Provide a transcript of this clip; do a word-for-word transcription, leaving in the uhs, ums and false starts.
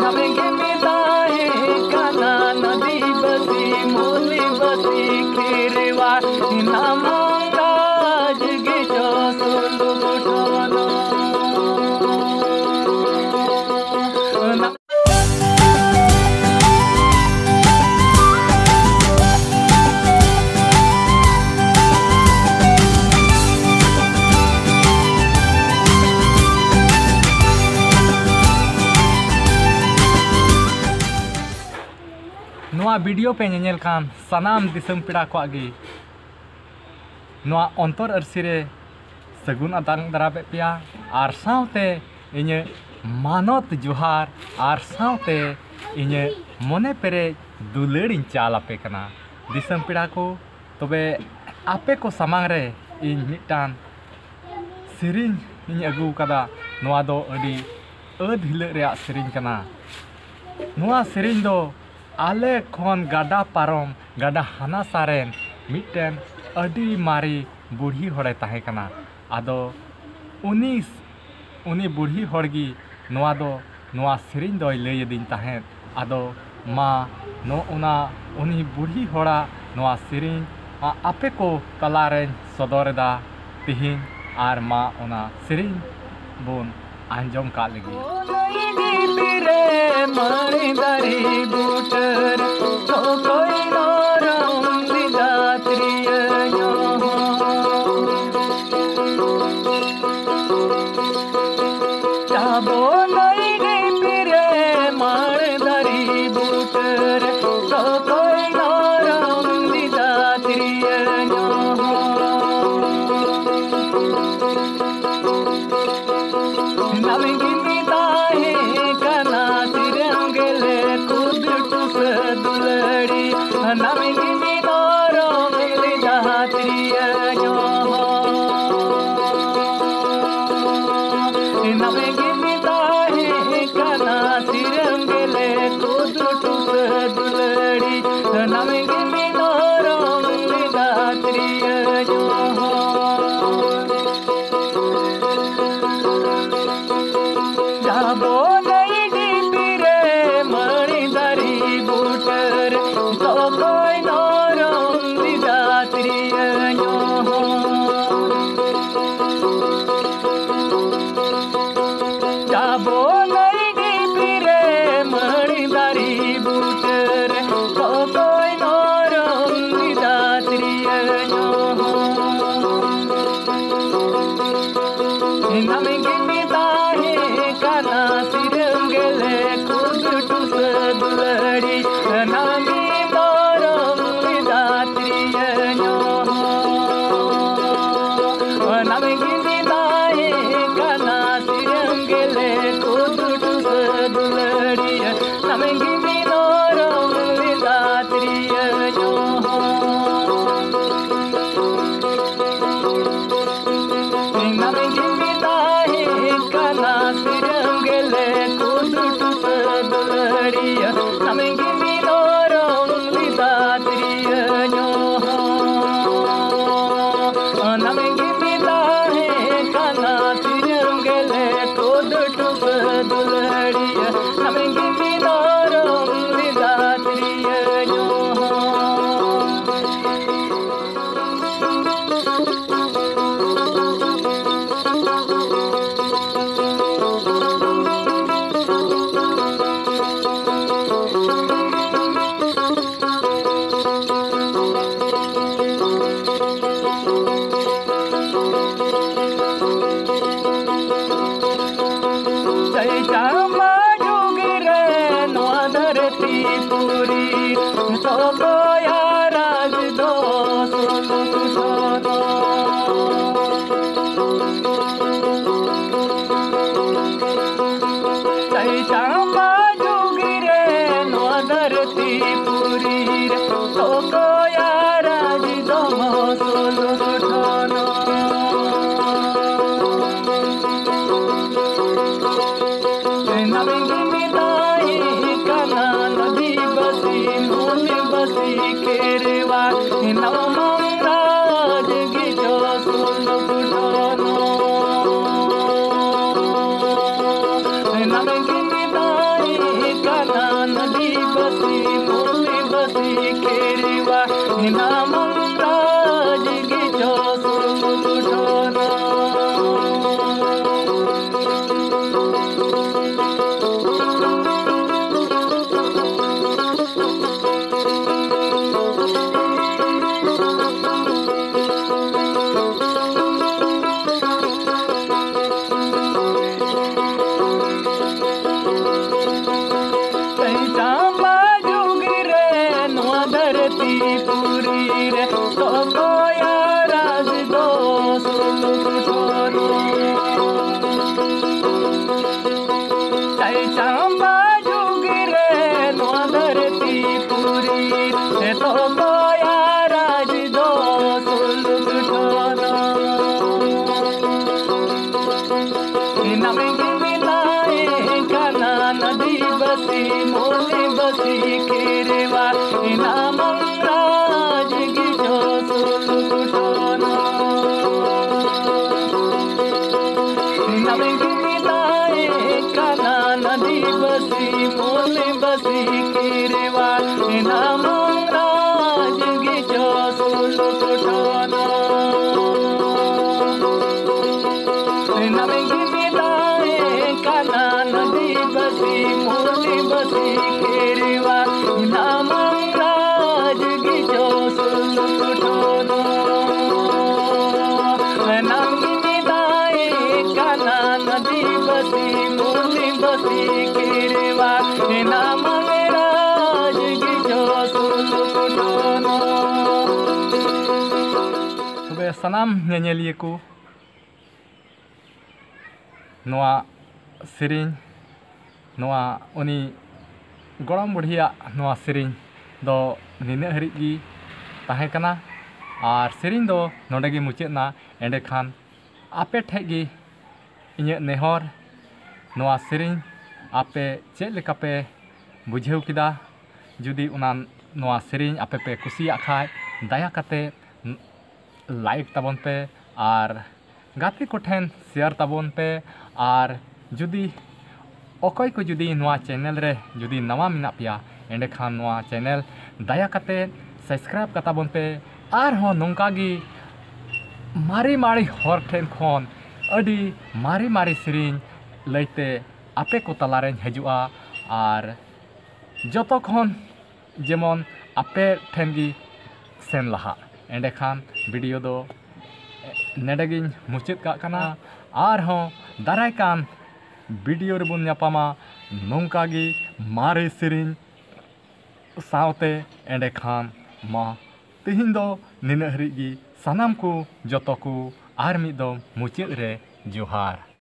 ᱱᱟᱢᱮ ᱜᱮ ᱢᱮᱛᱟᱭ ᱠᱟᱱᱟ ᱱᱟᱫᱤ ᱵᱟᱹᱥᱤ ᱢᱩᱞᱤ ᱵᱟᱹᱥᱤ ᱠᱷᱤᱨᱣᱟ ᱱᱟᱢᱟᱝ ᱨᱟᱡᱽ ᱜᱮ ᱪᱚ ᱥᱩᱞᱩᱠ ᱴᱷᱚᱱᱚ᱾ ᱱᱚᱣᱟ ᱵᱷᱤᱰᱤᱭᱳ ᱯᱮ ᱧᱮᱧᱮᱞ ᱠᱟᱱ ᱥᱟᱱᱟᱢ ᱫᱤᱥᱚᱢ ᱯᱮᱲᱟ ᱠᱚᱣᱟᱜ ᱜᱮ ᱱᱚᱣᱟ ᱚᱱᱛᱚᱨ ᱟᱹᱨᱥᱤ ᱨᱮ ᱥᱟᱹᱜᱩᱱ ᱟᱛᱟᱝ ᱫᱟᱨᱟᱢᱮᱫ ᱯᱮᱭᱟ ᱟᱨ ᱥᱟᱶᱛᱮ ᱤᱧᱟᱹᱜ ᱢᱟᱱᱚᱛ ᱡᱚᱦᱟᱨ ᱟᱨ ᱥᱟᱶᱛᱮ ᱤᱧᱟᱹᱜ ᱢᱚᱱᱮ ᱯᱮᱨᱮᱡ ᱫᱩᱞᱟᱹᱲ ᱤᱧ ᱪᱟᱞ ᱟᱯᱮ ᱠᱟᱱᱟ᱾ ᱫᱤᱥᱚᱢ ᱯᱮᱲᱟ ᱠᱚ, ᱛᱚᱵᱮ ᱟᱯᱮ ᱠᱚ ᱥᱟᱢᱟᱝ ᱨᱮ ᱤᱧ ᱢᱤᱫᱴᱟᱝ ᱥᱮᱨᱮᱧ ᱤᱧ ᱟᱹᱜᱩ ᱟᱠᱟᱫᱟ᱾ ᱱᱚᱣᱟ ᱫᱚ ᱟᱹᱰᱤ ᱟᱹᱫ ᱦᱤᱞᱟᱹᱜ ᱨᱮᱭᱟᱜ ᱥᱮᱨᱮᱧ ᱠᱟᱱᱟ᱾ ᱱᱚᱣᱟ ᱥᱮᱨᱮᱧ ᱫᱚ ᱟᱞᱮ ᱠᱷᱚᱱ ᱜᱟᱰᱟ ᱯᱟᱨᱚᱢ, ᱜᱟᱰᱟ ᱦᱟᱱᱟ ᱥᱟ ᱨᱮᱱ ᱢᱤᱫᱴᱮᱱ ᱟᱹᱰᱤ ᱢᱟᱨᱮ ᱵᱩᱲᱦᱤ ᱦᱚᱲᱮ ᱛᱟᱦᱮᱸ ᱠᱟᱱᱟ᱾ ᱟᱫᱚ ᱩᱱᱤ, ᱩᱱᱤ ᱵᱩᱲᱦᱤ ᱦᱚᱲ ᱜᱮ ᱱᱚᱣᱟ ᱫᱚ, ᱱᱚᱣᱟ ᱥᱮᱨᱮᱧ ᱫᱚᱭ ᱞᱟᱹᱭ ᱟᱹᱫᱤᱧ ᱛᱟᱦᱮᱸᱫ᱾ ᱟᱫᱚ ᱢᱟ, ᱱᱚᱜᱼᱚᱱᱟ ᱩᱱᱤ ᱵᱩᱲᱦᱤ ᱦᱚᱲᱟᱜ ᱱᱚᱣᱟ ᱥᱮᱨᱮᱧ ᱟ-, ᱟᱯᱮ ᱠᱚ ᱛᱟᱞᱟᱨᱮᱧ ᱥᱚᱫᱚᱨ ᱮᱫᱟ ᱛᱤᱦᱤᱧ᱾ ᱟᱨ ᱢᱟ, ᱚᱱᱟ ᱥᱮᱨᱮᱧ ᱵᱚᱱ ᱟᱸᱡᱚᱢ ᱠᱟᱜ ᱞᱮᱜᱮ᱾ ᱢᱟᱹᱭ ᱫᱟᱨᱮ ᱵᱩᱴᱟᱹᱨ ᱚᱠᱚᱭ ᱱᱚᱨᱚᱢ ᱵᱤᱫᱟᱛᱨᱤᱭᱟᱹ ᱧᱚᱜ᱾ ᱪᱟᱵᱚ ᱱᱟᱹᱭ ᱰᱷᱤᱯᱤ ᱨᱮ ᱢᱟᱲ ᱫᱟᱨᱮ ᱵᱩᱴᱟᱹᱨ ᱚᱠᱚᱭ ᱱᱚᱨᱚᱢ ᱵᱤᱫᱟᱛᱨᱤᱭᱟᱹ ᱧᱚᱜ᱾ ᱱᱟᱢᱜᱤᱢᱤ ᱛᱟᱦᱮᱸ ᱠᱟᱱᱟ ᱥᱤᱨᱟᱹᱢ ᱜᱮᱞᱮ ᱠᱩᱫ ᱴᱩᱥᱟᱹ ᱫᱩᱞᱟᱹᱲᱤ᱾ ᱱᱟᱢᱜᱤᱢᱤ ᱱᱚᱨᱚᱢ ᱞᱮᱫᱟ ᱛᱤᱨᱭᱟᱹ ᱧᱚᱜ᱾ ᱱᱟᱢᱜᱤᱢᱤ ᱛᱟᱦᱮᱸ ᱠᱟᱱᱟ ᱥᱤᱨᱟᱹᱢ ᱜᱮᱞᱮ ᱠᱩᱫ ᱴᱩᱥᱟᱹ ᱫᱩᱞᱟᱹᱲᱤ᱾ ᱱᱟᱢᱜᱤᱢᱤ ᱱᱚᱨᱚᱢ ᱞᱮᱫᱟ ᱛᱤᱨᱭᱟᱹ ᱧᱚᱜ᱾ ᱡᱟᱵᱚ ᱱᱟᱹᱭ ᱰᱷᱤᱯᱤ ᱫᱩᱞᱟᱹᱲᱤᱭᱟᱹ ᱱᱟᱢᱮ ᱜᱤᱢᱤ ᱱᱚᱨᱚᱢ ᱞᱮᱫᱟ ᱛᱤᱨᱭᱟᱹ ᱧᱚᱜ᱾ ᱱᱟᱢᱮ ᱜᱤᱢᱤ ᱛᱟᱦᱮᱸ ᱠᱟᱱᱟ ᱥᱤᱨᱟᱹᱢ ᱜᱮᱞᱮ ᱠᱩᱫᱩ ᱴᱩᱥᱟᱹ ᱫᱩᱞᱟᱹᱲᱤᱭᱟᱹ ᱱᱟᱢᱮ ᱜᱤᱢᱤ ᱱᱚᱨᱚᱢ ᱞᱮᱫᱟ ᱛᱤᱨᱭᱟᱹ ᱧᱚᱜ᱾ ᱱᱟᱢᱮ ᱜᱤᱢᱤ ᱛᱟᱦᱮᱸ ᱠᱟᱱᱟ ᱥᱤᱨᱟᱹᱢ ᱜᱮᱞᱮ ᱠᱩᱫᱩ ᱴᱩᱥᱟᱹ ᱫᱩᱞᱟᱹᱲᱤᱭᱟᱹ ᱱᱟᱢᱮ ᱜᱤᱢᱤ ᱱᱚᱨᱚᱢ ᱞᱮᱫᱟ ᱛᱤᱨᱭᱟᱹ ᱧᱚᱜ᱾ ᱪᱟᱹᱭ ᱪᱟᱢᱵᱟ ᱡᱩᱜᱽ ᱨᱮ ᱱᱚᱣᱟ ᱫᱷᱟᱹᱨᱛᱤ ᱯᱩᱨᱤ ᱛᱚᱠᱚᱭᱟ ᱨᱟᱡᱽ ᱫᱚ ᱥᱩᱞᱩᱠ ᱫᱷᱚᱱᱚ᱾ ᱪᱟᱹᱭ ᱪᱟᱢᱵᱟ ᱡᱩᱜᱽ ᱨᱮ ᱱᱚᱣᱟ ᱫᱷᱟᱹᱨᱛᱤ ᱯᱩᱨᱤ ᱨᱮ ᱛᱚᱠᱚᱭᱟ ᱨᱟᱡᱽ ᱫᱚ ᱥᱩᱞᱩᱠ ᱫᱷᱚᱱᱚ᱾ ᱱᱟᱢᱮ ᱜᱤᱢᱤ ᱛᱟᱦᱮᱸ ᱠᱟᱱᱟ ᱟᱹᱫᱤᱵᱟᱹᱥᱤ ᱢᱩᱞ ᱵᱟᱹᱥᱤ ᱠᱷᱮᱨᱣᱟᱲ ᱱᱟᱣᱟ ᱢᱟᱝ ᱨᱟᱡᱽ ᱜᱮ ᱡᱚ ᱥᱩᱞᱩᱠ ᱫᱷᱚᱱᱚ᱾ ᱱᱟᱢᱮ ᱜᱤᱢᱤ ᱛᱟᱦᱮᱸ ᱠᱟᱱᱟ ᱟᱹᱫᱤᱵᱟᱹᱥᱤ ᱢᱩᱞ ᱵᱟᱹᱥᱤ ᱠᱷᱮᱨᱣᱟᱲ ᱱᱟᱣᱟ ᱢᱟᱝ ᱨᱟᱡᱽ ᱜᱮ ᱡᱚ ᱥᱩᱞᱩᱠ ᱫᱷᱚᱱᱚ᱾ ᱪᱟᱢᱵᱟ ᱡᱩᱜᱽ ᱨᱮ ᱱᱚᱣᱟ ᱫᱷᱟᱹᱨᱛᱤ ᱯᱩᱨᱤ ᱨᱮ ᱛᱚᱠᱚᱭᱟ ᱨᱟᱡᱽ ᱫᱚ ᱥᱩᱞᱩᱠ ᱫᱷᱚᱨᱚᱢ᱾ ᱪᱟᱢᱵᱟ ᱡᱩᱜᱽ ᱨᱮ ᱱᱚᱣᱟ ᱫᱷᱟᱹᱨᱛᱤ ᱯᱩᱨᱤ ᱮᱛᱚᱦᱚᱵ ᱫᱚᱭᱟ ᱨᱟᱡᱽ ᱫᱚ ᱥᱩᱞᱩᱠ ᱴᱷᱚᱱᱚ᱾ ᱱᱟᱢᱮ ᱜᱮ ᱢᱮᱱᱟᱭ ᱠᱟᱱᱟ ᱟᱹᱫᱤᱵᱟᱹᱥᱤ ᱢᱚᱞᱤᱵᱟᱹᱥᱤ ᱠᱷᱮᱨᱣᱟᱲ ᱱᱟᱢᱟᱝ ᱨᱟᱡᱽ ᱜᱮ ᱡᱚ ᱥᱩᱞᱩᱠ ᱴᱷᱚᱱᱚ᱾ ᱱᱟᱢᱮ ᱜᱮ ᱢᱮᱛᱟᱭ ᱠᱟᱱᱟ ᱟᱹᱫᱤᱵᱟᱹᱥᱤ ᱢᱚᱞᱤᱵᱟᱹᱥᱤ ᱠᱷᱮᱨᱣᱟᱲ ᱱᱟᱢᱟᱝ ᱨᱟᱡᱽ ᱜᱮ ᱡᱚ ᱥᱩᱞᱩᱠ ᱴᱷᱚᱱᱚ᱾ ᱱᱟᱢᱮ ᱜᱮ ᱢᱮᱛᱟᱭ ᱠᱟᱱᱟ ᱟᱹᱫᱤᱵᱟᱹᱥᱤ ᱢᱚᱞᱤᱵᱟᱹᱥᱤ ᱠᱷᱮᱨᱣᱟᱲ ᱱᱟᱢᱟᱝ ᱨᱟᱡᱽ ᱜᱮ ᱡᱚ ᱥᱩᱞᱩᱠ ᱴᱷᱚᱱᱚ᱾ ᱱᱟᱝ ᱢᱮᱛᱟᱭ ᱠᱟᱱᱟ ᱟᱹᱫᱤᱵᱟᱹᱥᱤ ᱢᱚᱞᱤᱵᱟᱹᱥᱤ ᱠᱷᱮᱨᱣᱟᱲ ᱱᱟᱢᱟᱝ ᱨᱟᱡᱽ ᱜᱮ ᱡᱚ ᱥᱩᱞᱩᱠ ᱴᱷᱚᱱᱚ᱾ ᱛᱚᱵᱮ ᱥᱟᱱᱟᱢ ᱧᱮᱧᱮᱞᱤᱭᱟᱹ ᱠᱚ, ᱱᱚᱣᱟ ᱥᱮᱨᱮᱧ, ᱱᱚᱣᱟ ᱩᱱᱤ ᱜᱚᱲᱚᱢ ᱵᱩᱰᱷᱤᱭᱟᱜ ᱱᱚᱣᱟ ᱥᱮᱨᱮᱧ ᱫᱚ ᱱᱤᱱᱟᱹᱜ ᱦᱟᱹᱨᱤᱡ ᱜᱮ ᱛᱟᱦᱮᱸ ᱠᱟᱱᱟ᱾ ᱟᱨ ᱥᱮᱨᱮᱧ ᱫᱚ ᱱᱚᱰᱮ ᱜᱮ ᱢᱩᱪᱟᱹᱫ ᱮᱱᱟ᱾ ᱮᱸᱰᱮᱠᱷᱟᱱ ᱟᱯᱮ ᱴᱷᱮᱡ ᱜᱮ ᱤᱧᱟᱹᱜ ᱱᱮᱦᱚᱨ, ᱱᱚᱣᱟ ᱥᱮᱨᱮᱧ ᱟᱯᱮ ᱪᱮᱫ ᱞᱮᱠᱟ ᱯᱮ ᱵᱩᱡᱷᱟᱹᱣ ᱠᱮᱫᱟ? ᱡᱩᱫᱤ ᱚᱱᱟ, ᱱᱚᱣᱟ ᱥᱮᱨᱮᱧ ᱟᱯᱮ ᱯᱮ ᱠᱩᱥᱤᱭᱟᱜ ᱠᱷᱟᱡ, ᱫᱟᱭᱟ ᱠᱟᱛᱮ like ᱛᱟᱵᱚᱱ ᱯᱮ ᱟᱨ ᱜᱟᱛᱮ ᱠᱚᱴᱷᱮᱱ share ᱛᱟᱵᱚᱱ ᱯᱮ᱾ ᱟᱨ ᱡᱩᱫᱤ ᱚᱠᱚᱭ ᱠᱚ ᱡᱩᱫᱤ ᱱᱚᱣᱟ channel ᱨᱮ ᱡᱩᱫᱤ ᱱᱟᱣᱟ ᱢᱮᱱᱟᱜ ᱯᱮᱭᱟ, ᱮᱸᱰᱮᱠᱷᱟᱱ ᱱᱚᱣᱟ channel ᱫᱟᱭᱟ ᱠᱟᱛᱮ subscribe ᱠᱟᱛᱟ ᱵᱚᱱ ᱯᱮ᱾ ᱟᱨᱦᱚᱸ ᱱᱚᱝᱠᱟ ᱜᱮ ᱢᱟᱨᱮ ᱢᱟᱨᱮ ᱦᱚᱲ ᱴᱷᱮᱱ ᱠᱷᱚᱱ ᱟᱹᱰᱤ ᱢᱟᱨᱮ ᱢᱟᱨᱮ ᱥᱮᱨᱮᱧ ᱞᱟᱹᱭᱛᱮ ᱟᱯᱮ ᱠᱚ ᱛᱟᱞᱟᱨᱮᱧ ᱦᱤᱡᱩᱜᱼᱟ᱾ ᱟᱨ ᱡᱚᱛᱚ ᱠᱷᱚᱱ ᱡᱮᱢᱚᱱ ᱟᱯᱮ ᱴᱷᱮᱱ ᱜᱮ ᱥᱮᱱ ᱞᱟᱦᱟᱜ᱾ ᱮᱸᱰᱮᱠᱷᱟᱱ video ᱫᱚ ᱱᱚᱰᱮ ᱜᱤᱧ ᱢᱩᱪᱟᱹᱫ ᱠᱟᱜ ᱠᱟᱱᱟ᱾ ᱟᱨᱦᱚᱸ ᱫᱟᱨᱟᱭ ᱠᱟᱱ video ᱨᱮᱵᱚᱱ ᱧᱟᱯᱟᱢᱟ ᱱᱚᱝᱠᱟ ᱜᱮ ᱢᱟᱨᱮ ᱥᱮᱨᱮᱧ ᱥᱟᱶᱛᱮ᱾ ᱮᱸᱰᱮᱠᱷᱟᱱ ᱢᱟ ᱛᱮᱦᱮᱧ ᱫᱚ ᱱᱤᱱᱟᱹᱜ ᱦᱟᱹᱨᱤᱡ ᱜᱮ᱾ ᱥᱟᱱᱟᱢ ᱠᱚ ᱡᱚᱛᱚ ᱠᱚ ᱟᱨ ᱢᱤᱫ ᱫᱚᱢ ᱢᱩᱪᱟᱹᱫ ᱨᱮ ᱡᱚᱦᱟᱨ᱾